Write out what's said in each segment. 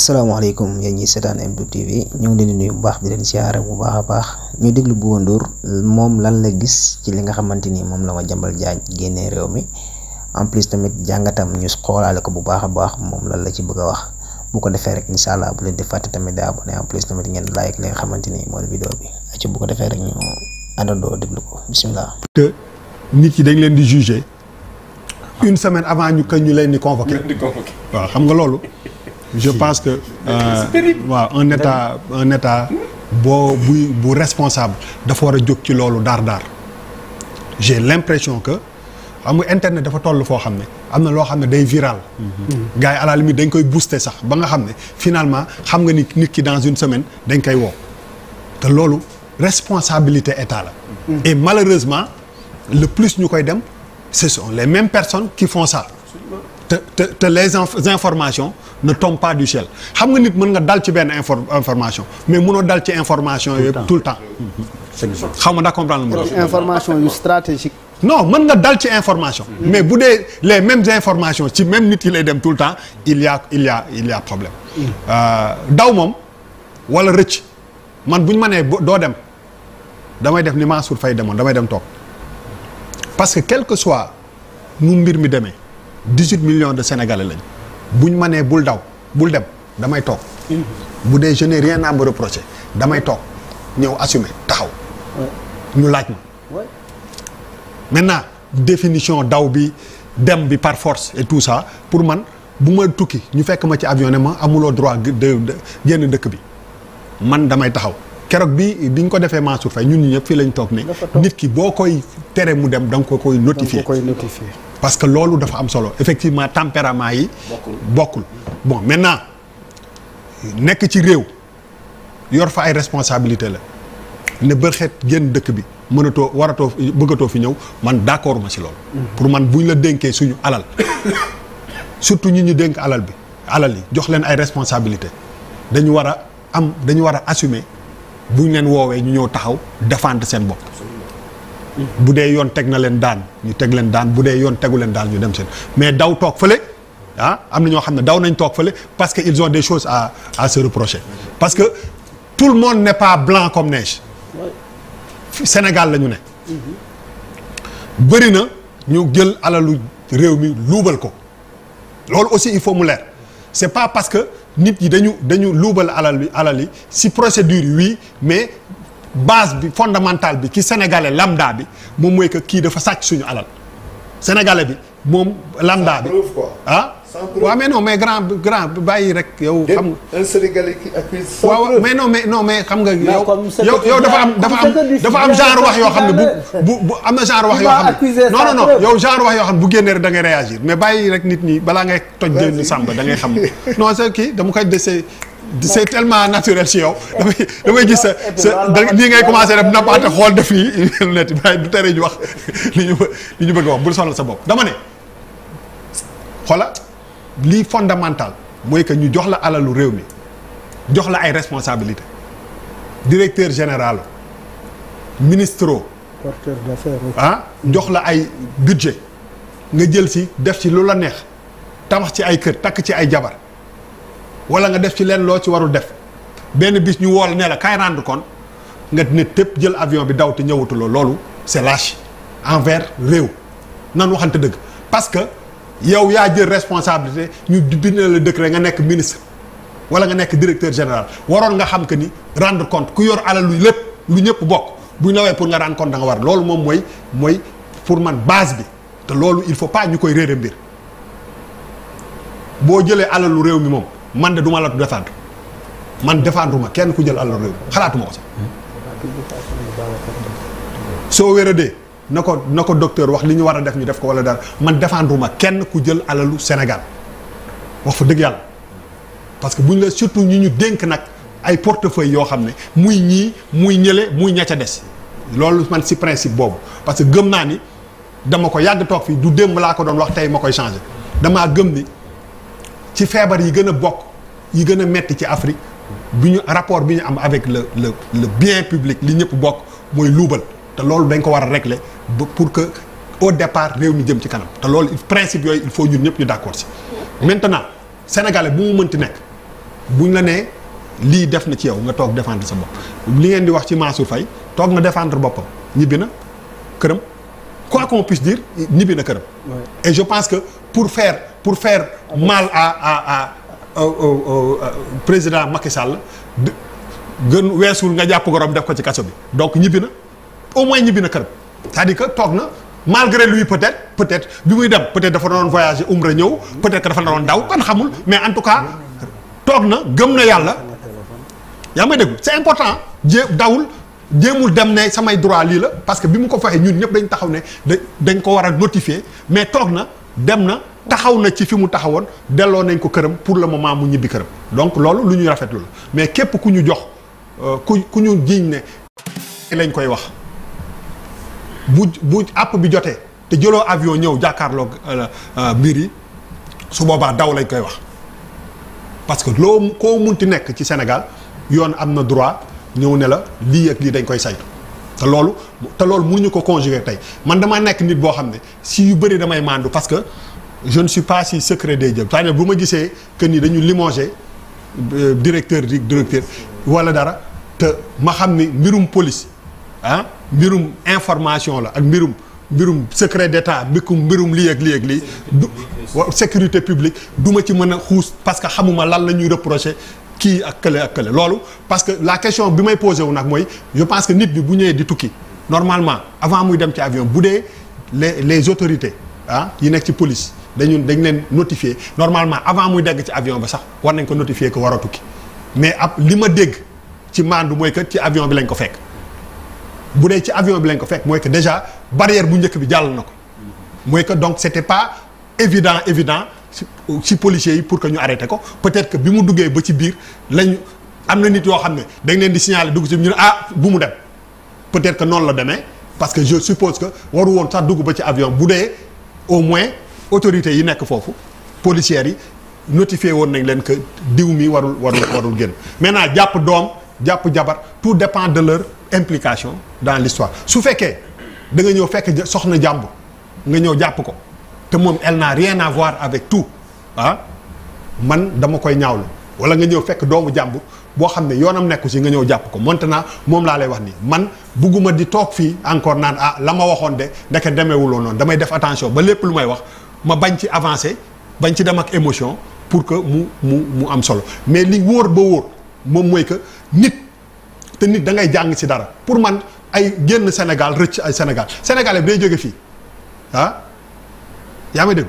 asalaamaaleykum yéen ñi seetaan M2 TV ñu ngi leen di nuyu bu baax di leen siyaare bu baax a baax ñu déglu Bouba Ndour moom lan la gis ci li nga xamante ni moom la Madiambal Diagne génnee réew mi en plus tamit jàngatam ñu xoolaale ko bu baax a baax moom lan la ci bëgg a wax bu ko defee rek incha allah bu leen di fàtte tamit di abonné en plus tamit ngeen like li nga xamante ni mooy vidéo bi ci bu ko defee rek ñu àndandoo déglu ko bisimilah. que nit yi dañ leen di juger une semaine avant ñu leen di convoqué. waaw xam nga loolu. je pense que waaw un état bu responsable dafa war a jóg ci loolu daar j'ai l'impression que xam nga internet dafa toll foo xam ne am na loo xam ne day viral. gars yi à la limite dañ koy booster sax ba nga xam ne finalement xam nga ni nit ki dans une semaine dañ koy woo te loolu responsabilité état la. et malheureusement le plus ñu koy dem ce sont les mêmes personnes qui font ça. te les informations ne tombent pas du ciel xam nga nit mën nga dal ci benn information mais mënoo dal ci information yooyu tout le temps. xaw ma daa comprendre lu ma. information yu stratégique. non mën nga dal ci information. mais bu dee les mêmes informations ci même nit yi lay dem tout le temps il y a problème. daw moom wala rëcc man bu ñu mënee doo dem damay def ni Mansour Faye demoon damay dem toog parce que quel que soit nu mbir mi demee. 18 millions de Sénégalais lañ buñ ma nee bul daw bul dem damay toog bu dee je n'ai rien à me reprocher damay toog ñëw assumer taxaw ñu laaj ma maintenant définition daw bi dem bi par force et tout ça pour man bu ma tukki ñu fekk ma ci avion ne ma amuloo droit de génn dëkk bi man damay taxaw keroog bi ñu ko defee Mansour Faye ñun ñi ñëpp fii lañ toog ne nit ki boo koy tere mu dem da nga ko koy notifier parce que loolu dafa am solo effectivement tempérament yi bokkul bon maintenant nekk ci réew yor fa ay responsabilité la ne bërxeet génn dëkk bi mënatoo waratoo bëggatoo fi ñëw man d'accord ma ci loolu pour man buñ la dénkee suñu alal surtout ñi ñu dénk alal yi jox leen ay responsabilité dañu war a assumer buñ leen woowee ñu ñëw taxaw défendre seen bopp bu dee yoon teg na leen daan ñu teg leen daan bu dee yoon tegu leen daan ñu dem seen mais daw toog fële am na ñoo xam ne daw nañ toog fële parce que ils ont des choses à se reprocher parce que tout le monde n'est pas blanc comme neige Sénégal la ñu ne bëri na ñu jël alalu réew mi luubal ko loolu aussi il faut mu leer c'est pas parce que nit yi dañu luubal alal yi si procédure yi oui mais base bi fondamentale bi ki sénégalais lambda bi moom mooy que kii dafa sàcc suñu alal sénégalais bi moom lambda bi waaw mais non mais grand bàyyi rek yow xam nga un sénégalais qui accuse waaw mais non mais xam nga yow dafa am genre wax yoo xam ne bu am na genre wax yoo xam ne non yow genre wax yoo xam ne bu génnee rek da ngay réagir mais bàyyi rek nit ñi balaa ngay toj dénn sàmba da ngay xam non c'est kii dama koy dese c'est tellement naturel ci yow damay gis sa lii ngay commencer def nappaate xool def nii net waaye du tere ñu wax li ñu bëgg a wax bul sonal sa bopp dama ne xoola lii fondamental mooy que ñu jox la alalu réew mi jox la ay responsabilités directeur général ministre porteur d'affaires jox la ay budget nga jël ci def ci lu la neex tabax ci ay kër takk ci ay jabar wala nga def ci leen loo ci warul def benn bis ñu wool ne la kaay rendre compte nga ne tépp jël avion bi daw te ñëwatuloo loolu c'est lâche envers réew nan waxante dëgg parce que yow yaa jël responsabilité ñu bind la décret nga nekk ministre wala nga nekk directeur général waroon nga xam que ni rendre compte ku yor alal lu lépp lu ñëpp bokk bu ñu la wee pour nga rendre compte da nga war loolu moom mooy pour man base bi te loolu il faut pas ñu koy réere mbir boo jëlee alalu réew mi moom man de duma la défendre man défendre ma kenn ku jël alalu réew mi xalaatuma ko sax soo wéradee na ko docteur wax li ñu war a def ñu def ko wala dara man défendre ma kenn ku jël alalu Sénégal wax fa dëgg yàlla parce que buñ la surtout ñu dénk nag ay portefeuille yoo xam ne muy ñii muy ñële muy ña ca des loolu man ci principe boobu parce que gëm naa ni dama ko yàgg toog fii du démb laa ko doon wax tey ma koy changer damaa gëm ni ci feebar yi gën a bokk yi gën a metti ci Afrique bi ñu rapport bi ñu am avec le bien public li ñëpp bokk mooy luubal te loolu dañ ko war a régler pour que au départ réew mi jëm ci kanam te loolu principe yooyu il faut ñun ñëpp ñu d'accord ci maintenant sénégalais bu mu mënti nekk buñ la nee lii def na ci yow nga toog défendre sa bopp li ngeen di wax ci Mansour Faye toog na défendre boppam ñibbi na këram quoi qu'on puisse dire ñibbi na këram. Et je pense que pour faire mal à président Macky Sall gën weesul nga jàpp gorom def ko ci kaso bi donc ñibbi na au moins ñibbi na këram c'est-à-dire que toog na malgré lui peut-être bi muy dem peut-être dafa doon voyager umra ñëw peut-être que dafa doon daw kan xamul mais en tout cas toog na gëm na yàlla yaa may dégg c'est important dawul jéemul dem ne samay droit lii la parce que bi mu ko faxee ñun ñëpp dañ taxaw ne dañ ko war a notifier mais toog na dem na taxaw na ci fi mu taxawoon delloo nañ ko këram pour le moment mu ñibbi këram donc loolu lu ñuy rafetlu la mais képp ku ñu jox ku ñu jiiñ ne lañ koy wax bu àpp bi jotee te jëloo avion ñëw jàkkaarloog mbir yi su boobaa daw lañ koy wax parce que loo koo munti nekk ci Sénégal yoon am na droit ñëw ne la lii ak lii dañ koy saytu te loolu mënuñu ko conjuguer tey man dama nekk nit boo xam ne si yu bëri damay mandu parce que je ne suis pas si secret day jël c'est-à-dire bu ma gisee que ni dañu limogé directeur wala dara te ma xam ni mbirum police mbirum information la ak mbirum secret d'état mbirum lii ak lii sécurité publique du ma ci mën a xuus parce que xamuma lan la ñuy reprocher kii ak kële loolu parce que la question bi may posé wu nag mooy je pense que nit bi bu ñëwee di tukki normalement avant muy dem ci avion bu dee les autorités yi nekk ci police dañ leen notifier normalement avant muy dégg ci avion ba sax war nañ ko notifier que war a tukki mais ab li ma dégg ci maandu mooy que ci avion bi lañ ko fekk bu dee ci avion bi lañ ko fekk mooy que déjà barrière bu njëkk bi jàll na ko mooy que donc c'était pas évident ci policiers yi pour que ñu arrêté ko peut-être que bi mu duggee ba ci biir lañ am na nit yoo xam ne dañ leen di signaler dugg ci ñu ne bu mu dem peut-être que noonu la demee parce que je suppose que waru woon sax dugg ba ci avion bu dee au moins autorités yi nekk foofu policières yi notifié woon nañ leen que diw mi warul génn maintenant jàpp doom jàpp jabar tout dépend de leur implication dans l'histoire su fekkee da nga ñëw fekk soxna jàmbur nga ñëw jàpp ko te moom elle n'a rien à voir avec tout man dama koy ñaawlu wala nga ñëw fekk doomu jàmbur boo xam ne yoonam nekku ci nga ñëw jàpp ko maintenant moom laa lay wax nii man bugguma di toog fii encore naan la ma waxoon de ndeke demeewuloo noonu damay def attention ba lépp lu may wax ma bañ ci avancer bañ ci dem ak émotion pour que mu am solo mais li wóor ba wóor moom mooy que nit da ngay jàng ci dara pour man ay génn Sénégal rëcc ay Sénégalais bi day jóge fii yaa may dégg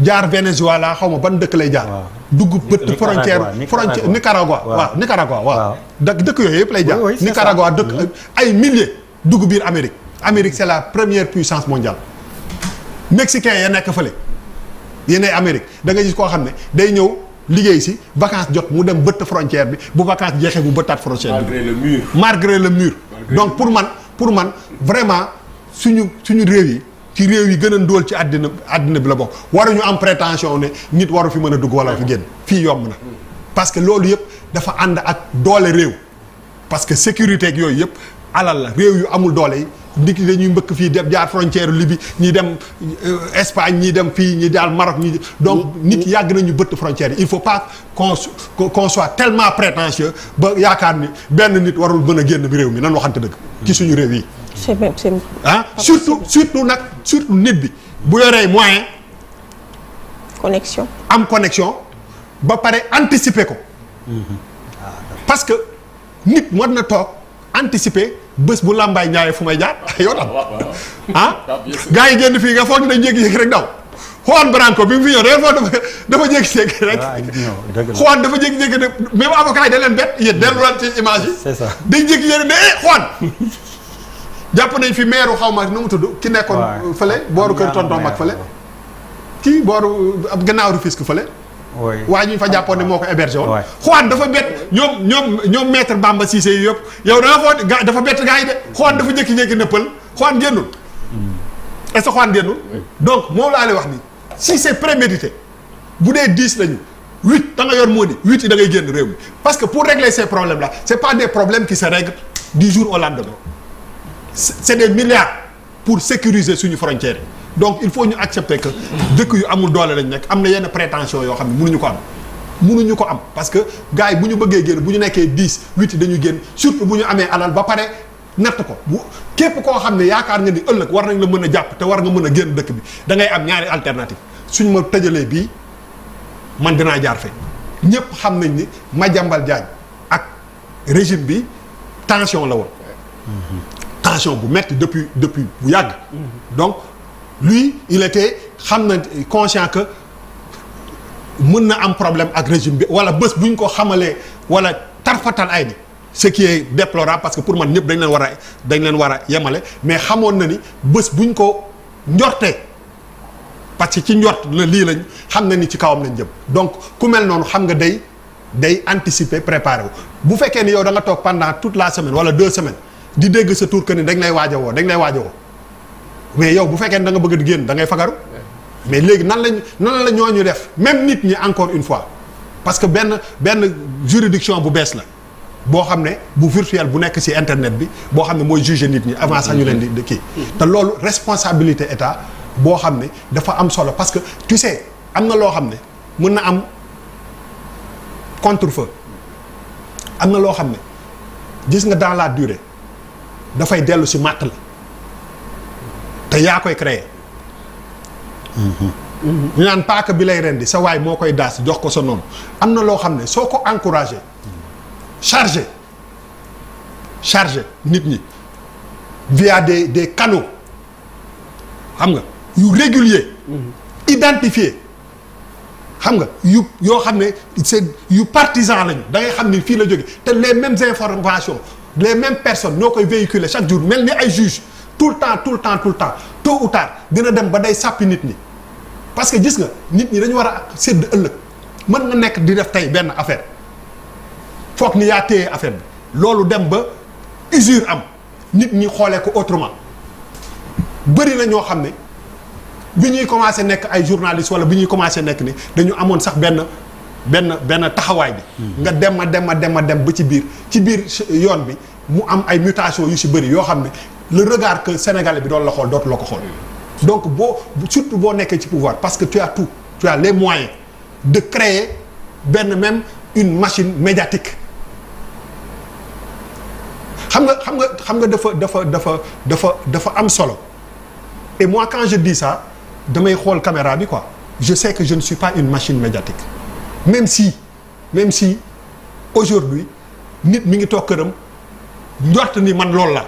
jaar Venezuela xaw ma ban dëkk lay jaar. dugg bët frontière Nicaragua waaw dëkk yooyu yëpp lay jaar. Nicaragua dëkk ay milliers dugg biir Amérique c'est la première puissance mondiale. Mexicain ya nekk fële yéenay Amérique da nga gis koo xam ne day ñëw liggéey si vacances jot mu dem bëtt frontière bi bu vacances jeexee mu bëttaat frontière bi. malgré le mur. Donc pour man vraiment suñu réew yi. ci réew yi gën a ndóol ci àddina bi la bokk waruñu am prétention ne nit waru fi mën a dugg wala fi génn fii yomb na parce que loolu yëpp dafa ànd ak doole réew parce que sécurité ak yooyu yëpp alal la réew yu amul doole yi nit ñi dañuy mbëkk fii dem jaar frontière Libye ñi dem Espagne ñi dem fii ñi daal Maroc ñi donc nit yàgg nañu bëtt frontière yi il faut pas qu'on soit tellement prétentieux ba yaakaar ni benn nit warul mën a génn bi réew mi nan waxante dëgg ci suñu réew yi surtout nit bi bu yoree moyen am connexion ba pare anticiper ko parce que nit war na toog anticiper bés bu làmbaay ñaawee fu may jaar yow tam gars yi génn fii nga foog ne dañ jékki-jékki rek daw Juan Branco bi mu fi ñëw dafa jékki-jékki rek Juan dafa jékki-jékki ne même avocat yi da leen bett yéen delluwaat ci image yi dañ jékki-jékki ne Juan jàpp nañ fi meeru xaw ma nu mu tudd ki nekkoon fële booru kër tonton mag fële kii booru ab gannaaw Rufisque fële waaye ñu fa jàppoon ne moo ko hébergé woon Juan dafa bett ñoom maître Bamba Cissé yi yëpp yow da nga foo dafa bett gars yi de Juan dafa jékki-jékki nëppal Juan génnul est-ce que Juan génnul donc moom laa lay wax ni si c'est prémédité bu dee 10 lañu 8 da nga yor moo di 8 yi da ngay génn réew mi parce que pour régler ces problèmes là c'est pas des problèmes qui se règlent du jour au lendemain c'est des milliards pour sécuriser suñu frontière donc il faut ñu accepter que dëkk yu amul doole lañ nekk am na yenn prétention yoo xam ne mënuñu ko am mënuñu ko am parce que gars yi bu ñu bëggee génn bu ñu nekkee 10 8 dañuy génn surtout bu ñu amee alal ba pare natt ko bu képp koo xam ne yaakaar nga ni ëllëg war nañ la mën a jàpp te war nga mën a génn dëkk bi da ngay am ñaari alternative suñ ma tëjalee bii man dinaa jaar fe ñëpp xam nañ ni Madiambal Diagne ak régime bi tension la woon. tension bu metti depuis bu yàgg. donc lui il était xam na conscient que mën na am problème ak régime bi wala bés bu ñu ko xamalee wala tarfatal ay ni ce qui est déplorable parce que pour man ñëpp dañ leen war a yemale mais xamoon na ni bés bu ñu ko njortee parce que ci njort la lii lañ xam na ni ci kawam lañ jëm donc ku mel noonu xam nga day anticiper préparer wu bu fekkee ni yow da nga toog pendant toute la semaine wala 2 semaines di dégg sa tour que ni dañ lay waaj a woo mais yow bu fekkee ni da nga bëgg di génn da ngay fagaru mais léegi nan la ñooñu def même nit ñi encore une fois parce que benn juridiction bu bees la boo xam ne bu virtuel bu nekk ci internet bi boo xam ne mooy juger nit ñi avant sax ñu leen di kii te loolu responsabilité état boo xam ne dafa am solo parce que tu sais am na loo xam ne mën na am contre-feu am na loo xam ne gis nga dans la durée dafay dellu ci màtt la te yaa koy créer ñu naan paaka bi lay rendi sa waay moo koy daas jox ko sa noonu am na loo xam ne soo ko encouragé chargé nit ñi via des canaux xam nga yu régulier identifié xam nga yoo xam ne c'est yu partisan lañu da ngay xam ni fii la jóge te les mêmes informations les mêmes personnes ñoo koy véhiculer chaque jour mel ni ay juges tout le temps tôt ou tard dina dem ba day sàppi nit ñi parce que gis nga nit ñi dañu war a sédd ëllëg mën nga nekk di def tey benn affaire foog ni yaa téye affaire bi loolu dem ba usure am nit ñi xoolee ko autrement bëri na ñoo xam ne bi ñuy commencé nekk ay journalistes wala bi ñuy commencé nekk ni dañu amoon sax benn taxawaay bi. nga dem ba ci biir yoon bi mu am ay mutations yu si bëri yoo xam ne le regard que sénégalais bi doon la xool dootu la ko xool. donc surtout boo nekkee ci pouvoir parce que tu as tout tu as les moyens de créer même une machine médiatique xam nga dafa am solo et moi quand je dis ça damay xool caméra bi quoi je sais que je ne suis pas une machine médiatique même si aujourd'hui nit mi ngi toog këram njort ni man loolu la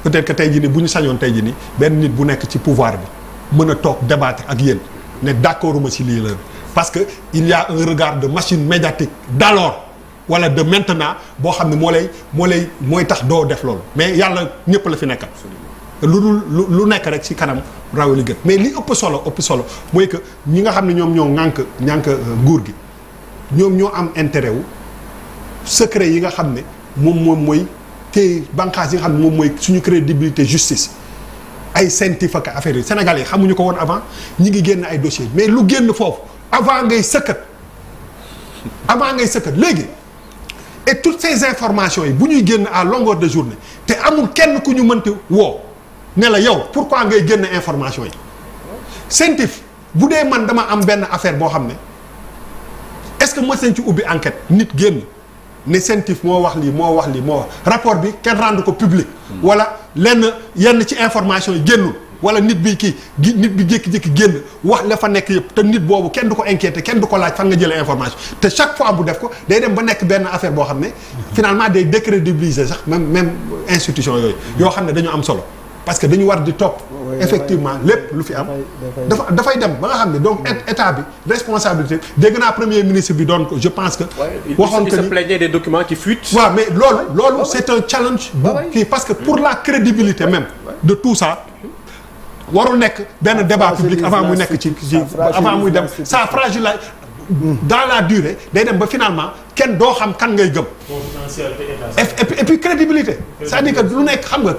peut-être que tey jii nii bu ñu sañoon tey jii nii benn nit bu nekk ci pouvoir bi mën a toog débattre ak yéen ne d'accorduma ci lii la parce que il y a un regard de machine médiatique d'alors wala de maintenant boo xam ne mooy tax doo def loolu mais yàlla ñëpp la fi nekkal lu nekk rek ci kanam raw li gën mais li ëpp solo mooy que ñi nga xam ne ñoom ñoo ŋànk nguur gi ñoom ñoo am intérêt wu secret yi nga xam ne moom mooy te bànqaas yi nga xam ne moom mooy suñu crédibilité justice ay scientifique ak affaire yi Sénégal yi xamuñu ko woon avant ñi ngi génn ay dossiers mais lu génn foofu avant ngay sëkkat léegi et toutes ces informations yi bu ñuy génn à longueur de journée te amul kenn ku ñu mënti woo ne la yow pourquoi ngay génn information yi scientifique bu dee man dama am benn affaire boo xam ne est-ce que mos nañ ci ubbi enquête nit génn ne scientifique moo wax rapport bi kenn rendre ko public wala yenn ci information yi génnul wala nit bi jékki-jékki génn wax la fa nekk yëpp te nit boobu kenn du ko inquiété kenn du ko laaj fan nga jëlee information te chaque fois bu def ko day dem ba nekk benn affaire boo xam ne finalement day décrédibiliser sax même institution yooyu yoo xam ne dañu am solo parce que dañu war di topp effectivement lépp lu fi am dafay dem ba nga xam ne donc état bi responsabilité dégg naa premier ministre bi doon ko je pense que waxoon que ni il se plaignait des documents qui fuitent waaw mais loolu c'est un challenge bu kii parce que pour la crédibilité même de tout ça warul nekk benn débat public avant muy nekk ci avant muy dem ça fragile dans la durée day dem ba finalement kenn doo xam kan ngay gëm et puis crédibilité c'est-à-dire que lu nekk xam nga